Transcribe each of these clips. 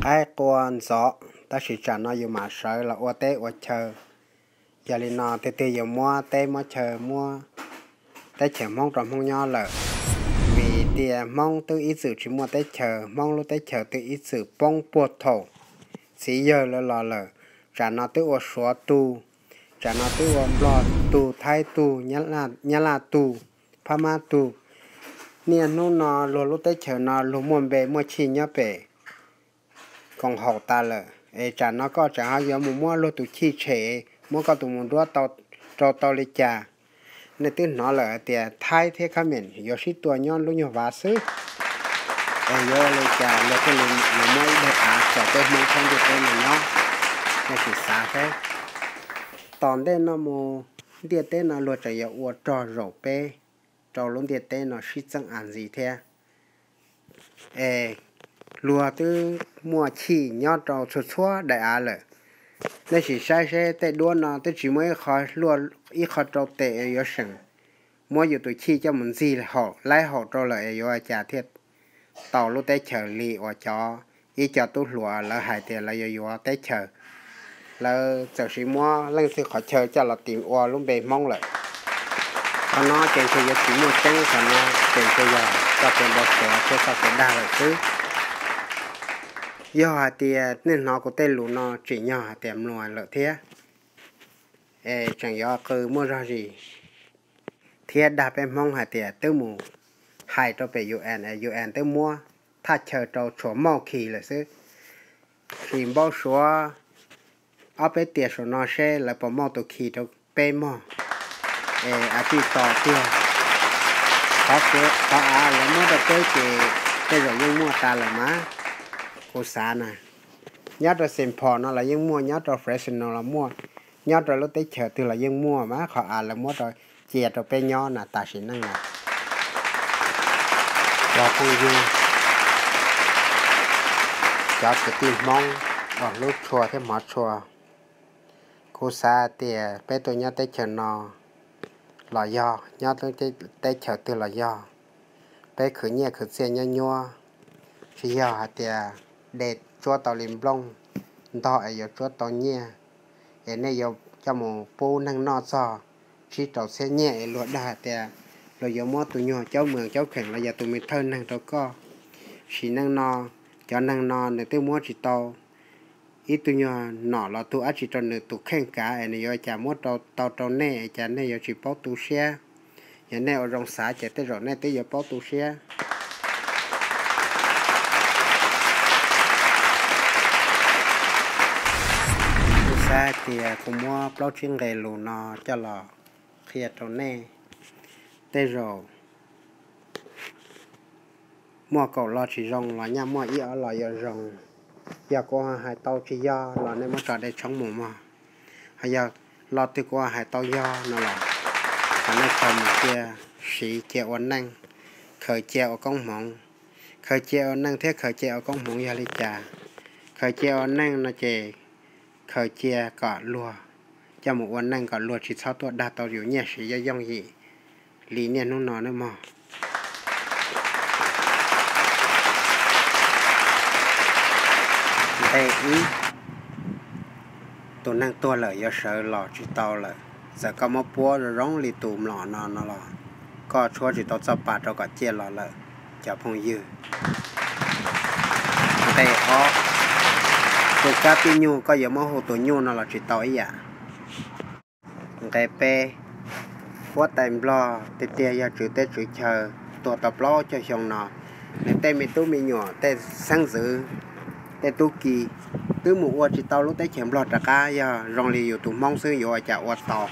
Qaib qua ntxov, tab sis tsam no yus mam sawv los ua teb ua chaw. Yog li no tiag tiag yuav muab teb muab chaw muab teb chaws Hmoob rau Hmoob nyob lawm. Vim tias Hmoob twb ib txwm tsis muaj teb chaws, Hmoob lub teb chaws twb ib txwm poob puag thaum txiv yawg lawv los lawm. Tsam no twb ua Suav tug, tsam no twb ua Nplog tug, Thaib tug, Nyab Laj tug, Phab Mab tug. Niaj hnub no luag lub teb chaws no luag muaj npe muaj chij nyob pem koom haum tas lawm, es tsam no koj tseem ho yuav mus muab luag tus chij tshem, muab koj tus mus nruab rau tau li cas? Nej twb hnov lawm hais tias Thaib thiab Khab Mem yuav sib tua nyob lub nyuag vav xwb, es yuav ua li cas luag thiaj li yuav muab ib daim av tso peb Hmoob thoob ntiaj teb no nyob? Nej sim xav saib, tom ntej no mus ntiaj teb no luag tseem yuav ua rog zaum peb rau lub ntiaj teb no sib txeeb av ntxiv thiab. Es luag twb muaj chij nyob rau txhua txhua daim av lawm. Nej sim saib seb tej duab no twb tsis muaj ib qho rau tes yuav seem muab yus tus chij coj mus ntxig haum laib haum rau lawm es yuav ua cas thiaj tau lub teb chaws li uas cov ib co tub hluas lawv hais tias lawv yuav yuav teb chaws. Lawv txawm sis muab leej twg qhov chaw coj los tis ua lub npe Hmoob lawm. Qhov no ces ntshe yuav tsis muaj tseeb, qhov no ces ntshe yog txoj kev npau suav thiab txoj kev dag lawm xwb. Yog hais tias nej hnov kuv tej lus no tsim nyog hais tias mluas lawm thiab, es tseem yuav qw muaj zog zis thiab dag peb Hmoob hais tias twb mus hais rau pem UN es UN twb muab thaj chaw rau tshuav mauj khi lawm xwb. Sim npau suav ob peb tiam saum no seb lawv puas mauj tus khi rau peb mog. Es av tsij tos tiag, qhov av lawv muab rau peb ces tej zaum yeej muaj tas lawm mas. Kuv xav na, nyob rau Saint Paul no los yeej muaj, nyob rau Fresno los muaj, nyob rau lub teb chaws twg los yeej muaj mas qhov av lawv muab rau, cia rau peb nyob na tam sim neej na. Cov phooj ywg, cov kwv tij Hmoob uas hlub tshua thiab hmov tshua, kuv xav tias peb tuaj nyob teb chaws no los yog nyob teb chaws twg los yog, peb khwv nyiaj khwv txiaj nyob nyuab, tsis yog hais tias de tsuab tau li nplooj ntog es yuav tsuab tau nyiaj, es nej yuav coj mus pub neeg noj txog tsib rau txhiab nyiaj es luag dag tias luag yuav muab tus nyuag caub moos caub kheem los yog tus me thawj neeg rau koj. Sim neej no, cov neeg no nws twb muab tsis tau ib tug nyuag nom los tug dab tsi rau nws tus kheej kav es nws yuav cas muab tau rau nej es cas nej yuav tsis paub tu siab? Yog nej ua zoo xav ces tej zaum nej twb yuav paub tu siab. Kuv xav hais tias kuv muab plaub tsib nqe lus no coj los qhia rau nej, tej zaum muaj kaum lo tsis zoo los nyaj muaj ib ob lo yuav zoo. Yog kuv hais tau tsis yog los nej muab tso dej tshoob mus mog. Ho yog lo twg kuv hais tau yog no los thov nej khaws mus cia siv cia ua neej, khaws cia ua koob hmoov. Khaws cia ua neej thiab khaws cia ua koob hmoov yog li cas? Khaws cia ua neej no ces khaws cia kom luag coj mus ua neej kom luag tsis txhob tuaj dag tau yus nyiaj siv yooj yooj yim li niaj hnub no nawb mog. Nqe ib, tus neeg tuag lawm yuav sawv los tsis tau lawm. Txawm koj muab puab zoo zoo li tus mlom no no los koj tshuab tsis tau txoj pa rau kom ciaj los lawm cov phooj ywg. Nqe ob, tus kab pib nyuj koj yuav muab hu tus nyuj no los tsis tau ib yam. Nqe peb, huab tais nplog tiag tiag yog tswv teb tswv chaw, tuag tau plaub caug xyoo no, nws tej me tub me nyuam, tej xeeb ntxwv, tej tub ki twb mus ua tsis tau lub teb chaws nplog rov qab, yog zoo li yus tus hmoob xwb yuav ua cas ua tau.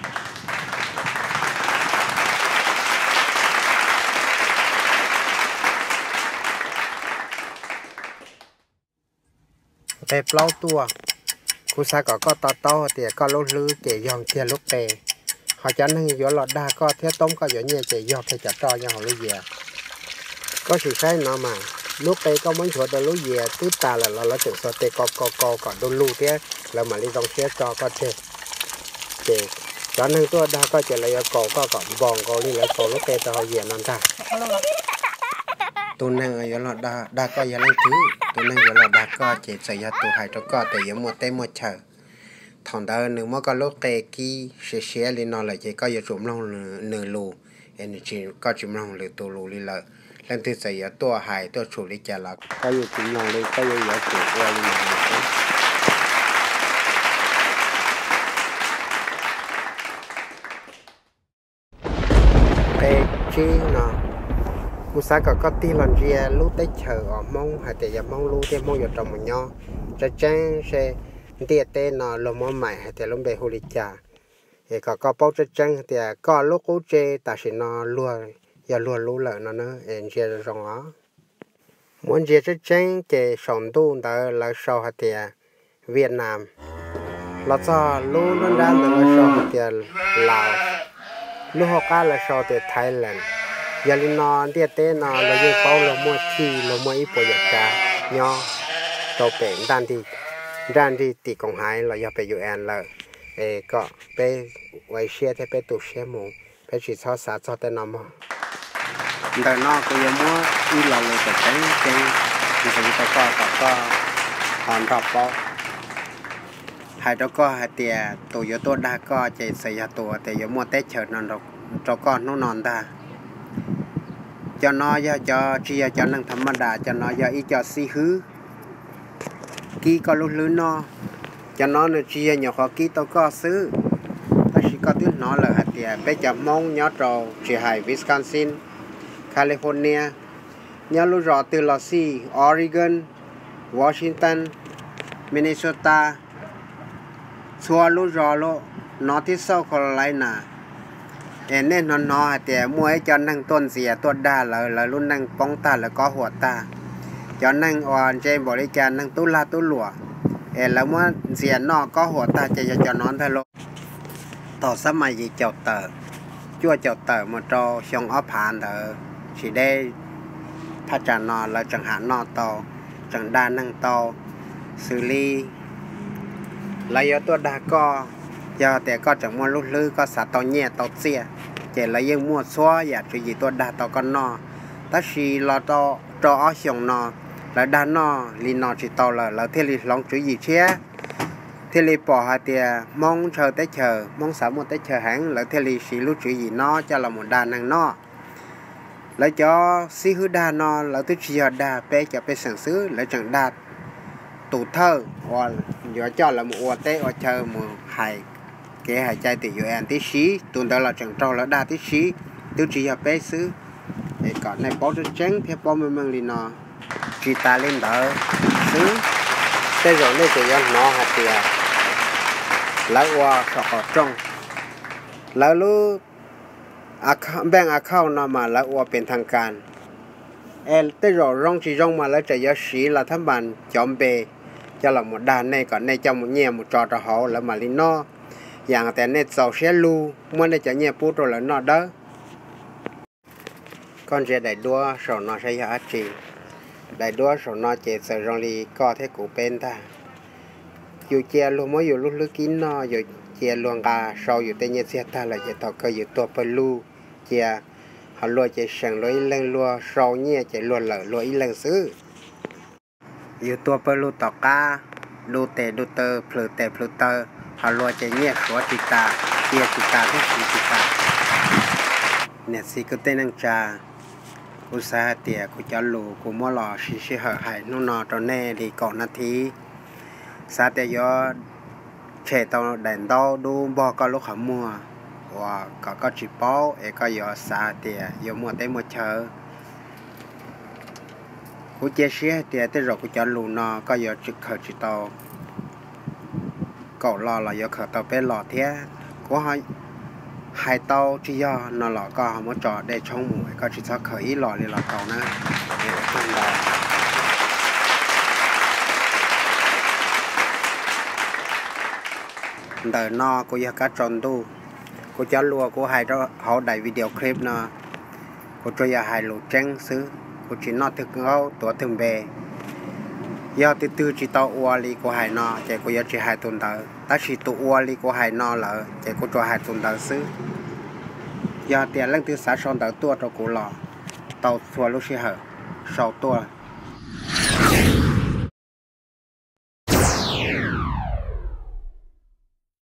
Nqe plaub tuaj, kuv xav kom koj to taub tias koj lub hlwb ces yog kiag lub qe, ho cov neeg yuav los dag koj thiab toob koj yuav nyiaj ces yog kiag cov roj nyob hauv lub yias. Koj sim saib no mas, lub qe koj muab nchuav rau lub yias twb tas lawm los lawv tseem xuas tes kau kau kau kom du lug thiab lawv mam li zoo siab tso koj tseg. Ces cov neeg tuaj dag koj ces lawv yuav kaus koj kom npog nkaus li lawv kaus lub qe rau hauv yias no ntag. Tus neeg yuav los dag koj yog leej twg? Tus neeg yuav los dag koj ces txawm yog tus hais rau koj tias yuav muaj teb muaj chaw. Thaum ntawd nws muab koj lub qe kib siav siav li no lawm ces koj yuav tsum mloog nws lus, es nws tsis, koj tsis mloog lwm tus lus li lawm. Leej twg txawm yuav tuaj hais tuaj tshum li cas los koj yuav tsum mloog li, koj yuav yuav tsum ua li ntawd. Qe tsib no, kuv xav kom koj tig los ntsia lub teb chaws uas Hmoob hais tias yog Hmoob lub thiab Hmoob yuav rau mus nyob, tseeb tseeb seb ntiaj teb no luag muab maim hais tias lub npe hu li cas, es kom koj paub tseeb tseeb tias koj lub qub tse tam sim no luag, yog luag lub lawm no na, es ntsia zoo os. Muab ntsia tseeb tseeb ces saum ntuj ntawd lawv sau hais tias Vietnam, los txog lub nruab nrab ntawd lawv sau hais tias Laos, lub hauv qab lawv sau tias Thailand. Yog li no ntiaj teb no luag yeej paub luag muaj thij, luag muaj ib puas yam tsav nyob rau pem ntaj nrig tim koom haiv los yog pem U N lawm, es kom peb ua ib siab thiab peb tu siab mus, peb tsis txhob xav txog tej no mog. Ntawm no kuv yuav muab ib lo lus tseem ceeb ceeb nqis rau koj kom koj ho nrog paub. Hais rau koj hais tias tus yuav tuaj dag koj ces txawm yog tus tias yuav muaj teb chaws no rau koj hnub no ntag. Cov no yog cov, tsis yog cov neeg tham ma das, cov no yog ib co xib hwb kib koj lub hlwb noj. Cov no nws tsis yog nyuam qhuav kib tau koj xwb, tab sis koj twb hnov lawm hais tias peb cov Hmoob nyob rau tsis hais Wisconsin, California, nyob lub zos twg los xij, Oregon, Washington, Minnesota, txhua lub zos, lub no thiab South Carolina, es nej hnov hnov hais tias muaj ib co neeg tuaj ntxias tuaj dag lawv, lawv lub neej poob tag, lawv kob huam tag. Cov neeg uas ntse npaum li cas, neeg tub lag tub luam, es lawv muab ntxias noj kob huam tag ces yog cov no ntag lauj. Thaum xab mas yim caum tawm, cuaj caum tawm mus rau xyoo ob phav ntawd tsis deb, thaj tsam no lawv tseem ham noj tau, tseem dag neeg tau, xws li lawv yuav tuaj dag koj, yog tias koj tseem muaj lub hlwb, koj xav tau nyiaj tau txiaj, ces lawv yeej muaj txhua yam tswv yim tuaj dag tau koj noj. Tab sis los rau ob xyoos no, lawv dag noj li no tsis tau lawm, lawv thiaj li hloov tswv yim tshiab, thiaj li pom hais tias Hmoob ntshaw teb chaws, Hmoob xav muaj teb chaws heev, lawv thiaj li siv lub tswv yim no coj los mus dag neeg noj. Lawv cov xib hwb dag no lawv twb tsis yog dag peb cov pej xeem xwb, lawv tseem dag tus thawj uas yuav coj lawv mus ua teb ua chaw mus hais kev hais cai tim U N tib si, tus ntawd los tseem raug lawv dag tib si, twb tsis yog peb xwb. Es kom nej paub tseeb tseeb thiab paub meej meej li no. Tsis tas li ntawd xwb, tej zaum nej tseem yuav hnov hais tias lawv ua saum qaum rooj, lawv lub bank account no mas lawv ua pes thaj kas, es tej zaum zoo tsis zoo mas lawv tseem yuav siv los thab npas cov npe coj los mus dag nej kom nej coj mus nyiaj mus tso rau hauv lawv mam li noj. Yam tias nej txaus siab lug muab nej cov nyiaj pub rau lawv noj dawb. Koj ntsia daim duab saum no saib yog dab tsi? Daim duab saum no ces txawm zoo li koj thiab kuv peb ntag. Yus cia luag muab yus lub hlwb kib noj, yus cia luag nqa sau yus tej nyiaj txiag tag lawm ces thaum kawg yus tuag pawg lug cia, ho luag ces seem luag ib leeg, luag sau nyiaj ces luag lawm luag ib leeg xwb. Yus tuag pawg lug tom qab, du tes du taw, plhws tes plhws taw, ho luag ces nyiaj suav tsis tas, cia tsis tas thiab siv tsis tas. Niam txiv kwv tij neej tsa, kuv xav hais tias kuv cov lus kuv muab los siv sij hawm hais hnub no rau nej li kaum nas this, xav tias yuav tshem tau daim ntaub dub npog koj lub qhov muag uas kom koj tsis paub es koj yuav xav hais tias yuav muaj teb muaj chaw. Kuv cia siab hais tias tej zaum kuv cov lus no koj yuav tsis khaws tsis tau kaum los los yuav khaws tau peb los thiab. Kuv hais tau tsis yog no los koj ho muab tso dej tshoob mus, koj tsis txhob khaws ib los li los tau na. Ntawm no kuv yog Kab Tsaus Ntuj. Kuv cov lus kuv hais rau hauv daim video clip no, kuv tsuas yog hais lus tseeb xwb, kuv tsis noj twg nkaub tuav twg npe. Yog twg twg tsis tau ua li kuv hais no ces kuv yuav tsis hais tus ntawd, tab sis tus ua li kuv hais no lawm ces kuv tsuas hais tus ntawd xwb. Yog tias leej twg xav sau ntawv tuaj rau kuv los tau txhua lub sij hawm. sau tuaj.